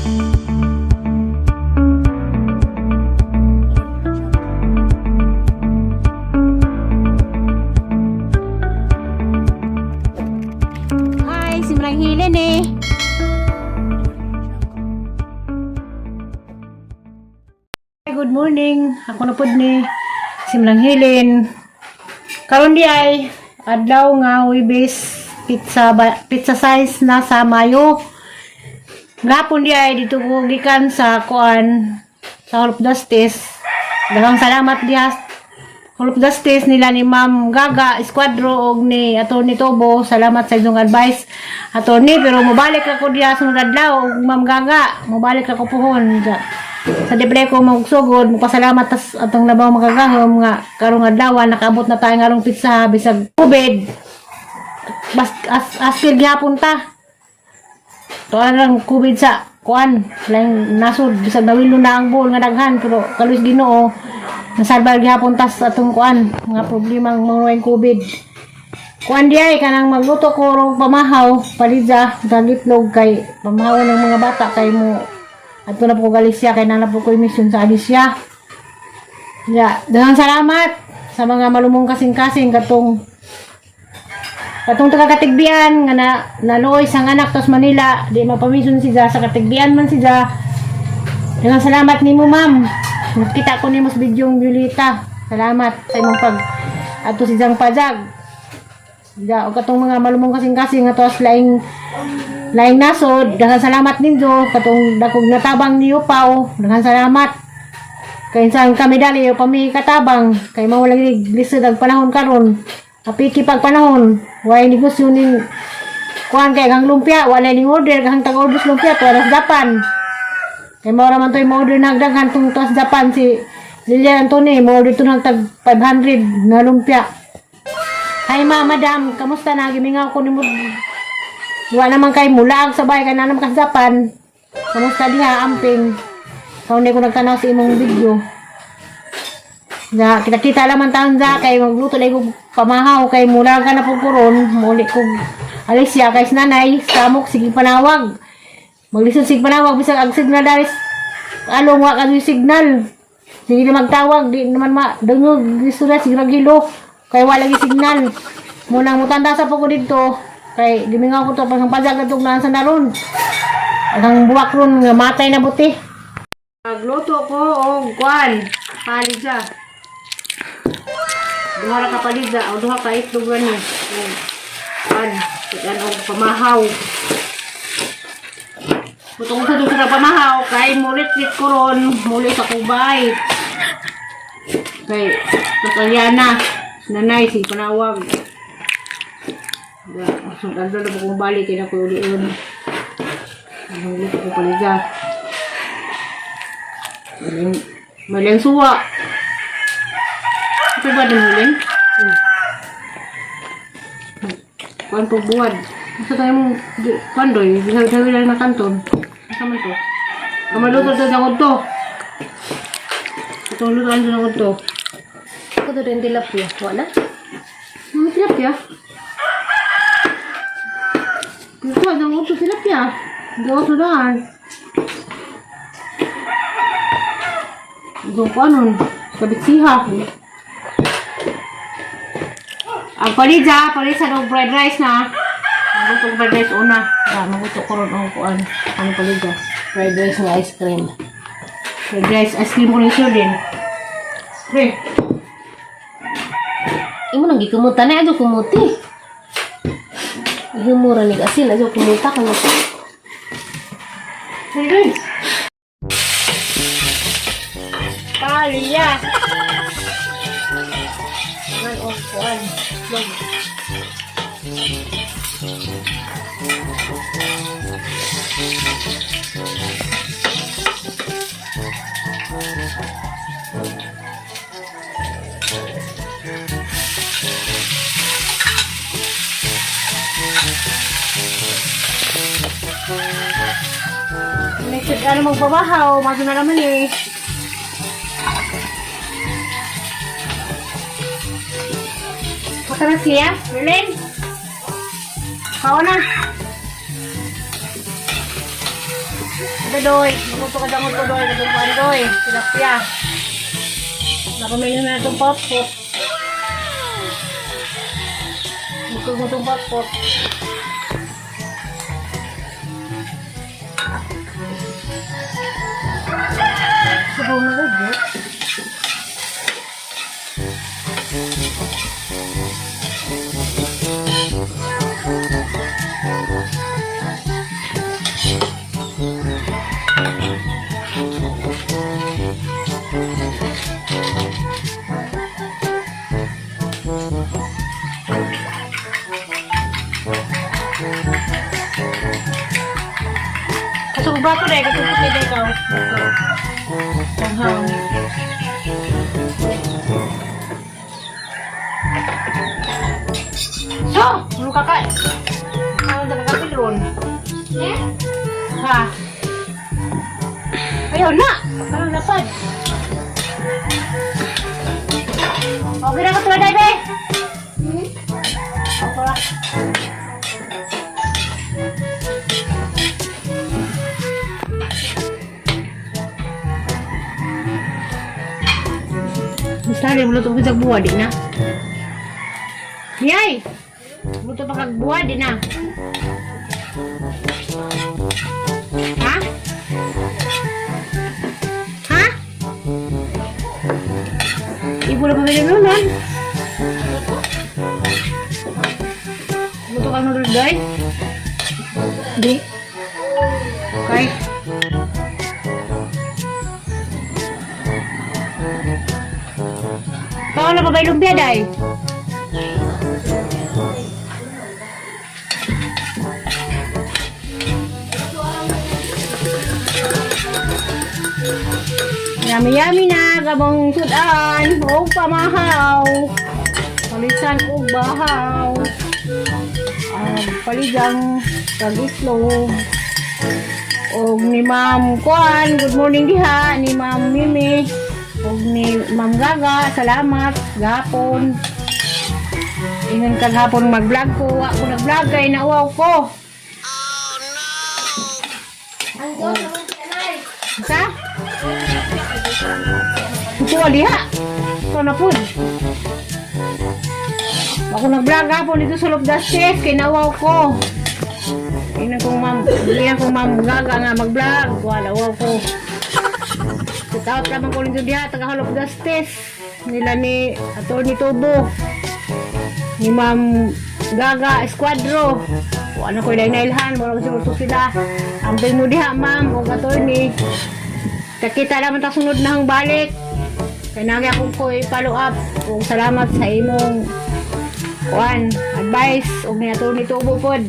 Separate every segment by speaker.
Speaker 1: Hi, si Manang Helen eh. Hi, good morning. Ako na pod ni si Manang Helen. Karon di ay adlaw nga Huwebes, pizza ba, pizza size na sa Mayo. Gapon di ay dito ko gikan sa kuan sa Hall of Justice. Daghang salamat diha Hall of Justice nila ni Ma'am Gaga Esquadro og ni Attorney Tobo. Salamat sa inyong advice, Attorney, pero mobalik ako diha sunod adlaw og Ma'am Gaga. Mobalik ako puhon. Sa di ko magsugod, magpasalamat tas atong labaw makagahom nga karong adlaw nakaabot na tayo ngarong pizza bisag COVID. Bas as askil gihapon ta. Tuan lang COVID sa kuan, laing nasod bisag nawilo na ang buol nga daghan, pero kaluis Ginoo nasalbar gihapon tas atong kuan nga problema ang mga COVID. Kuan di ay kanang magluto ko rong pamahaw palidza kag itlog kay pamahaw ng mga bata kay mo adto na po ko Galicia kay naa na po ko mission sa Alicia. Ya, daghang salamat sa mga malumong kasing-kasing katong katong taga Katigbian nga na naluoy sang anak tos Manila, di mapamison siya sa Katigbian man siya. Daghang salamat nimo, ma'am. Nakita ko nimo sa bidyong Violeta. Salamat sa imong pag adto si Jang Pajag. Ya, og katong mga malumong kasing-kasing nga tos laing laing nasod, daghang salamat ninyo katong dakog natabang niyo paw. Daghang salamat. Kay saan kami dali o pami katabang kay mao lagi lisod ang panahon karon. Apiki pag panahon, way negosyo ning kuan kay kang lumpia, wala ning order kang tag order sa lumpia to sa Japan. Kay mao ra man to'y mo order nagdaghan tung to sa Japan si Lilian Antony, mo order to nag tag 500 na lumpia. Hi ma, madam, kamusta na? Gimingaw ko nimo. Wa naman kay mulaag sa bahay kay na naman ka sa Japan. Kamusta diha amping? Kaunay ko nagtanaw sa imong video. Ya, kita-kita lang man taon za kay magluto lagi ko pamahaw kay mula ka na po kuron, muli ko Alicia kay nanay, samok sige panawag. Maglisod sige panawag bisag ag signal daris. Along wa ka signal. Sige na magtawag, di naman ma dungog gusto na sige naghilo. Kay wa lagi signal. Munang mutanda sa po ko dito kay gimingaw ko to pang pajag atong naan sa naron. Ang buwak ron nga matay na buti. Magluto ko og kuan, palidza. Duha ra ka palidza o duha ka itlog gani. Og kuan, kuan og pamahaw. Butong sa duha ka pamahaw kay mulit ko ron, muli sa kubay. Kay Tosaliana, nanay si panawag. Ya, sundan na po kong balik kay na ko uli yun. Ang luto ko palidza. Maling, maling suwa. Ito ba din huling? Kuan po buwad. Asa tayo mong, kuan doy, bisaw lang na kanton. Asa man to? Kamaluto to sa to. Itong lutoan sa to.
Speaker 2: Ako to din tilapia. Wala?
Speaker 1: Mga tilapia. Ito, ang to tilapia. Gawa to daan. Ito ko anon. Kabitsiha. Ang palidza, palidza ng fried rice na. Maguto ko fried rice una. Ah, maguto ko ron ang kuan. Ano palidza?
Speaker 2: Fried rice ng ice cream.
Speaker 1: Fried rice, ice cream ko ni sir din. Pre,
Speaker 2: Imo nang gikumuta na adyo kumuti. Ihumura ni asin adyo kumuta kamo.
Speaker 1: Fried rice. Palya. Man og kuan. Itlog. Next, ano magbabahaw, mato na naman eh. Baka na siya, Berlin. Kao na. Ito, doy. Maguto ka dangon ko, doy. Katong doy. Tilapia. Nakamili na itong pot-pot. Bukog mo itong pot-pot. Sabaw na lagi. Katong brato dahil, katong puti dahil ikaw. Tanghang. So, ano ka ka? Ano ka kapilron?
Speaker 2: Eh?
Speaker 1: Ha? Ayaw na! Parang lapad. Okay na ka tulad, be! Okay ra. Basta rin, luto ko sa buwa, di na. Yay! Luto pa kag buwa, di na. Ha? Ha? Ibo na pa ba yung nunan? Luto ka noodles, day?
Speaker 2: Di.
Speaker 1: Okay. Paano pa ba yung lumpia, day? Yummy yummy na gabong sudan og pamahaw. Palitan og bahaw. Ang paligang kag itlog. Og ni Ma'am Kuan, good morning diha ni Ma'am Mimi. Og ni Ma'am Gaga, salamat gahapon. Ingon kag hapon mag-vlog ko, wa ko nag-vlog kay nauwaw ko. Sa? Ito diha. Ito na po. Ako nag-vlog hapon dito sa Lobdas Chef, kay nauwaw ko. Ina kong ma'am Gaga nga mag-vlog. Wala, uwaw ko. Shout out lamang ko nito diha, taga Holop Gastes. Nila ni Atty. Tubo. Ni Ma'am Gaga Esquadro. Wala ko ilay nailhan, wala ko siguro sila. Ambay mo diha, ma'am, o attorney. Kakita naman ta sunod na hang balik. Kaya nagi akong ko i-follow up. Ug salamat sa imong kuan, advice ug ni Atty. Tubo pod.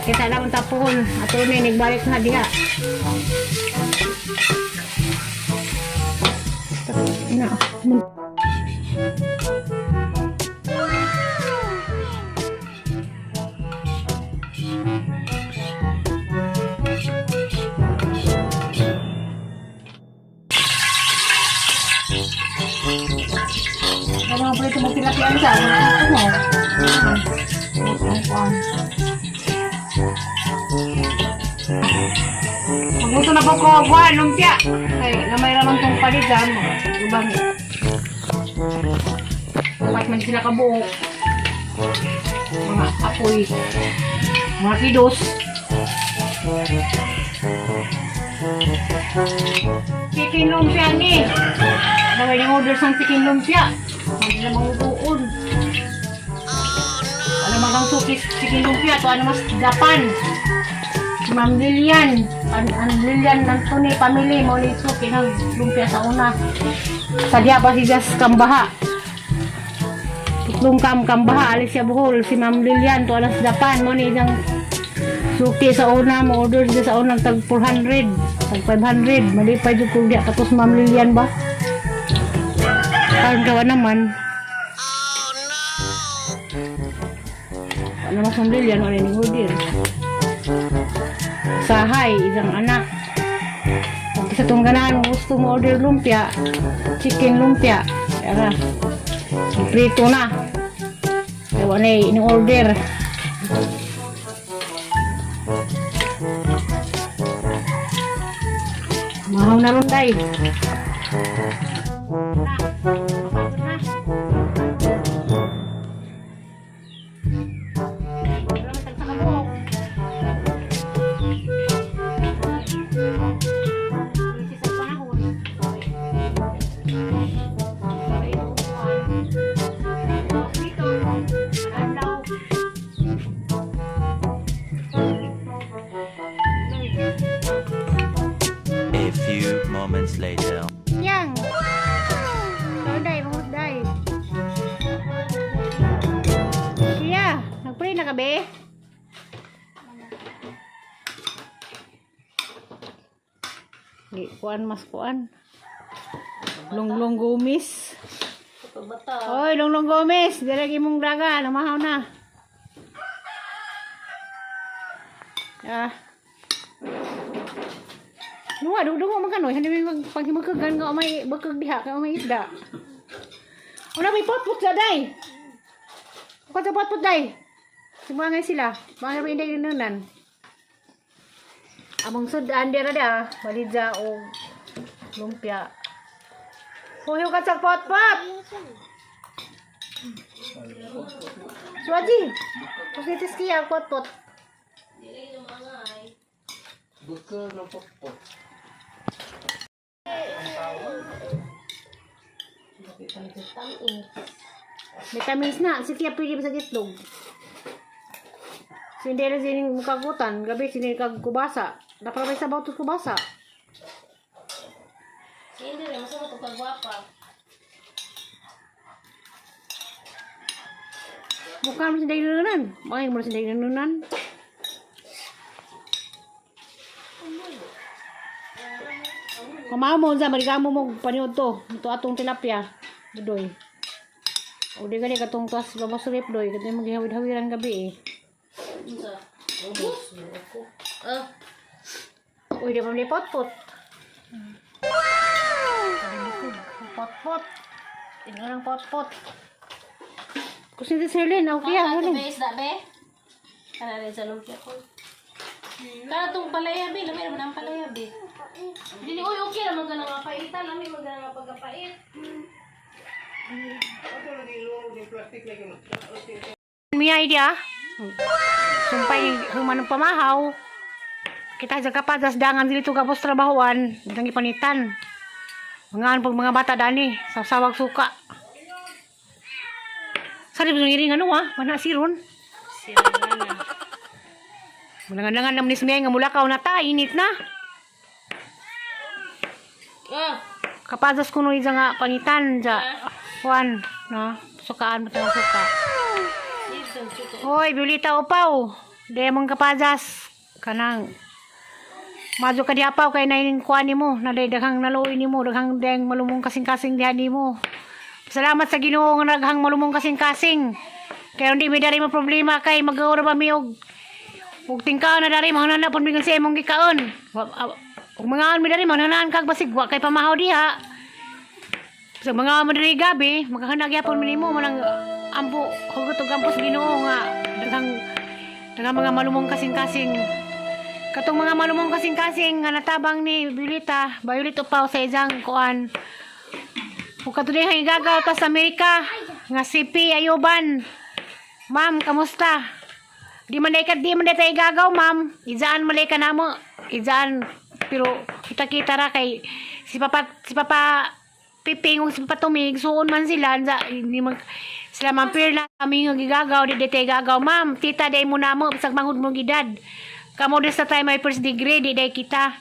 Speaker 1: Kita naman ta pohon, attorney nagbalik na diha. Na. Ano nga pala ito magtilapian sa? Ano mo? Magluto na po ko kuan lumpia. Kay gamay ra man tong paligam. Ubang. Upat man sila kabuok. Mga apoy. Mga kidos. Chicken lumpia ni. Gamay yung order sa chicken lumpia. Hindi na mangubuon. Ano magang suki chicken lumpia to ano mas Japan. Si Ma'am Lilian, ang Lilian Anthony family mo ni suki ng lumpia sa una. Sa diha pa si Jas Kambaha. Tutlong kam Kambaha alis siya Bohol si Ma'am Lilian to alas Japan mo ni isang suki sa una mo order siya sa una tag 400, tag 500 malipay jud kung diha katos Ma'am Lilian ba. Karon gawa naman. Ano mas Ma'am Lilian wala ning order. Sahay, isang anak. Kung isa tong ganahan, kung gusto mo order lumpia, chicken lumpia. Tara. Prito na. Ewan na in-order. Mahaw na ron, day.
Speaker 3: A few moments later.
Speaker 1: Yang. Wow! Day, mangus day. Siya, nagpray na ka be? Di, kuan mas kuan. Lunglong Gomez.
Speaker 2: Pagbata.
Speaker 1: Oy, Lunglong Gomez, dire imong daga, namahaw na. Ah. Nuwa, dugdungo man kanoy, hindi may magpaghimukagan nga may bakag diha ka may isda. Una may potpot sa day. Kuha sa potpot day. Simangay sila. Mga may inday nunan. Among sudan dira da, balidya o lumpia. Puyo ka sa potpot. Suwaji. Kusitis kiya potpot. Vitamins na. Si Kia pwede pa sa itlog. Sindela sining mukagutan. Gabi sining kagkubasa. Dapat may sabaw to kubasa.
Speaker 2: Hindi rin, masama ito kagwapa.
Speaker 1: Mukha mo sinday nunan. Mga mo sinday nunan. Kumain mo unsa marigamo mo paniud to. Ito atong tilapia. Dudoy. O di gani katong tas babas rip doy katong maghihawid-hawiran gabi eh.
Speaker 2: Unsa? Ubos. Ako. Ah,
Speaker 1: Uy, di pa may potpot. Potpot. Tingnan ang potpot. Kusin si Sirlin, okay ah,
Speaker 2: Mga
Speaker 1: Sirlin.
Speaker 2: be, isda be. Kana rin sa lumpia ko. Kana tong palaya be, lami naman ang palaya be. Dili oy okay ra man ka nga paitan, lami man ka nga pagkapait.
Speaker 1: Miya idea. Sumpay human ng pamahaw. Kita sa kapadas dangan dito kapos trabahuan, dang ipanitan. Mga pag mga bata dani, sa sawag suka. Sa di ba ngiring ano ah, mana siron.
Speaker 2: Sira na.
Speaker 1: Malangan-langan naman ni Sumiyay nga mulakaw na ta, init na.
Speaker 2: Ah,
Speaker 1: Kapadas kuno iza nga panitan ja. Juan, na, sukaan mo tayo suka.
Speaker 2: dito suko.
Speaker 1: Hoy, Violeta upaw. Demon kapadas. Kanang Madyo ka diapaw kay na kuan nimo, naday daghang naluoy nimo, daghang deng malumong kasing-kasing diha nimo. Salamat sa Ginoo nga daghang malumong kasing-kasing. Kaya hindi mi dari mo problema kay magawa ba mi og og tingkaon na dari manghana pud mi sa imong gikaon. Og mga mi dari manghanaan kag basig wa kay pamahaw diha. Sa mga mo diri gabi, maghahanag gyapon mi nimo manang ampo hugot og ampo sa Ginoo nga daghang daghang mga malumong kasing-kasing. Katong mga malumong kasing-kasing nga natabang ni Violeta, Violet upaw sa isang kuan. Ug kato din gagaw ta sa Amerika nga CP Ayuban. Ma'am, kamusta? Di man ka di man tayo gagaw, ma'am. Izaan man ka namo. Izaan pero kita-kita ra kay si Papa Piping ug si Papa Tumig suon man sila sa hindi man sila man pirla kami nga gigagaw di tayo gagaw, ma'am. Tita day mo namo bisag mangud mo gidad. Kamo des sa tayo may first degree di day kita.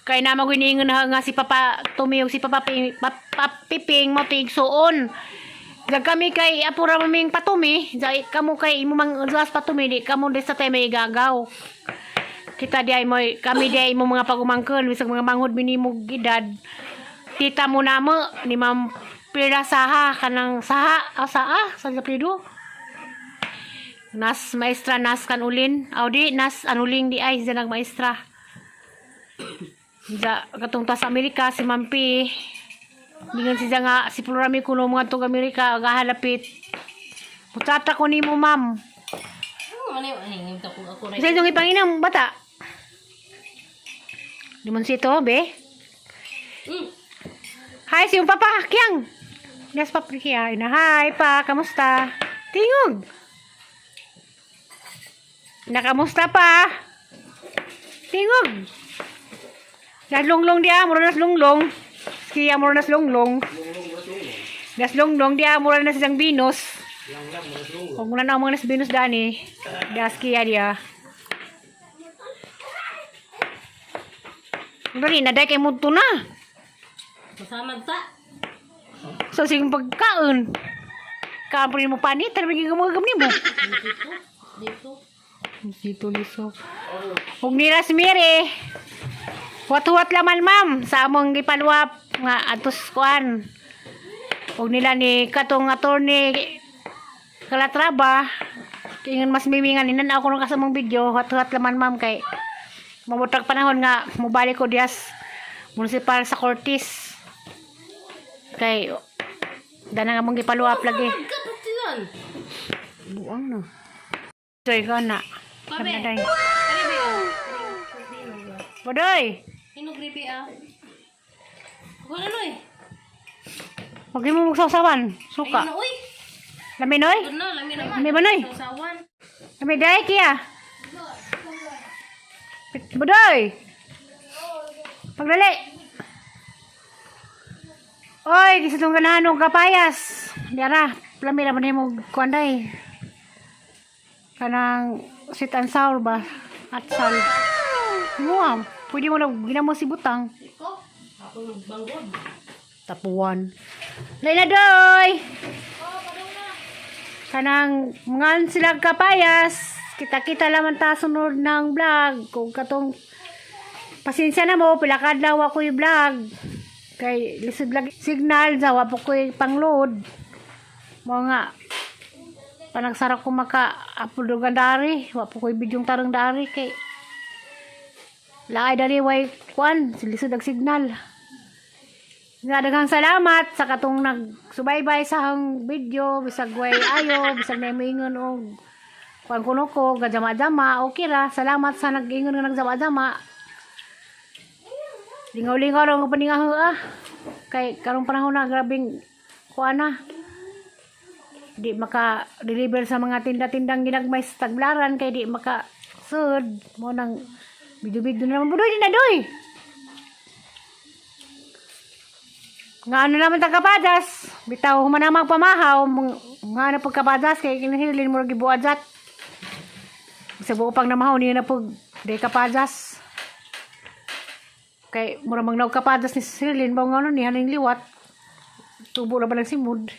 Speaker 1: Kay na maguningon na nga si Papa Tumi ug si Papa, Papa Piping mo tigsuon. Dag kami kay apura maming patumi, dai kamo kay imo mang gas patumi di kamo des sa tayo may gagaw. Kita di ay mo kami di ay mo mga pagumangkon bisag mga manghod minimog edad. Tita mo na mo ni Ma'am Pira Saha kanang Saha o Saa sa apelyido. Nas maestra nas kan ulin. Aw di nas anuling di ay siya nagmaestra. Ja katong tas Amerika si Ma'am P. Ningon siya nga si Plurami kuno mga tong Amerika gahalapit. Putata ko nimo, ma'am.
Speaker 2: Ano man yung aning ko ako
Speaker 1: Sa itong ipanginang bata. Limonsito, be? Hi, si yung papa, Kyang. Yes, papa, Kya. Ina, hi, pa. Kamusta? Tingog. Nakamusta pa? Tingog. Naslunglong diya, mura naslunglong. Siya mura naslunglong. Naslunglong diya, mura na siyang Venus. Kung wala na ang mga nas Venus dani, das kiya diya. Dali na dai kay mudto na.
Speaker 2: Masamad ta.
Speaker 1: So sige pagkaon. Kaon pa rin mo panit, ano magiging gumagam nimo?
Speaker 2: Dito. Dito.
Speaker 1: Dito liso. Ug ni Rasmiri. Huwat-huwat laman, ma'am, sa among gipaluap nga atos kuan. Ug nila ni katong attorney Kalatraba, ingon mas mimingan ninan ako nung kasamang video, huwat-huwat laman, ma'am, kay mamutag panahon nga mobalik ko dias munisipal sa Cortes. Kay dana nga mong gipaluap lagi.
Speaker 2: Kapatilan.
Speaker 1: Buang no. Joy ka na.
Speaker 2: Pabe.
Speaker 1: Sabi na day.
Speaker 2: Ano ba yun?
Speaker 1: Bodoy!
Speaker 2: Hinugribi ah. Wala no eh.
Speaker 1: Huwag mo magsawsawan. Suka.
Speaker 2: Ayun na, uy.
Speaker 1: Lami noy?
Speaker 2: Yun na, lami naman.
Speaker 1: Lami ba noy?
Speaker 2: Sausawan.
Speaker 1: Lami day kiya. Bodoy! Pagdali! Oy, kisa tong ganahan og kapayas. Diara, lami naman nimo kuan day. Kanang sweet and sour ba? At sal. Mo ah, pwede mo na ginamo si butang.
Speaker 2: Iko. Ako magbanggod.
Speaker 1: Tapuan. Lain na doy! Kanang ngan sila kapayas. Kita-kita laman ta sunod ng vlog. Kung katong pasensya na mo, pila ka adlaw ako yung vlog. Kay lisod lagi signal sa wa po ko'y pangload. Mo nga panagsara ko maka-upload og dari, wa po ko'y bidyong tarong dari kay laay dali way kuan, lisod ang signal. Nga daghang salamat sa katong nagsubaybay sa akong video, bisag way ayo, bisag na moingon og kuan kuno ko, gajama-jama, okay ra. Salamat sa nag-ingon nga nagjama-jama. Lingaw-lingaw ra ang paningaho ah. Kay karong panahon na grabing kuan na. Di maka-deliver sa mga tinda-tindang ginagmay sa taglaran kay di maka sud mo nang video-video na naman budoy di na doy. Nga ano naman tagapadas, bitaw human namang pamahaw, nga ano pagkapadas, kay kinahilin mo gibuadjat. Sa buo pang namahaw niya na pag di kapadas. Kay mura mang naog kapadas ni Sirlin, ba nga ano niya ning liwat. Tubo na ba ng simod.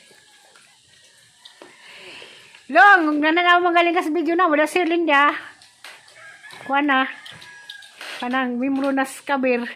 Speaker 1: Long, nga na magaling ka sa video na, wala Sirlin dia. Kuha na. Kanang mimro na kabir.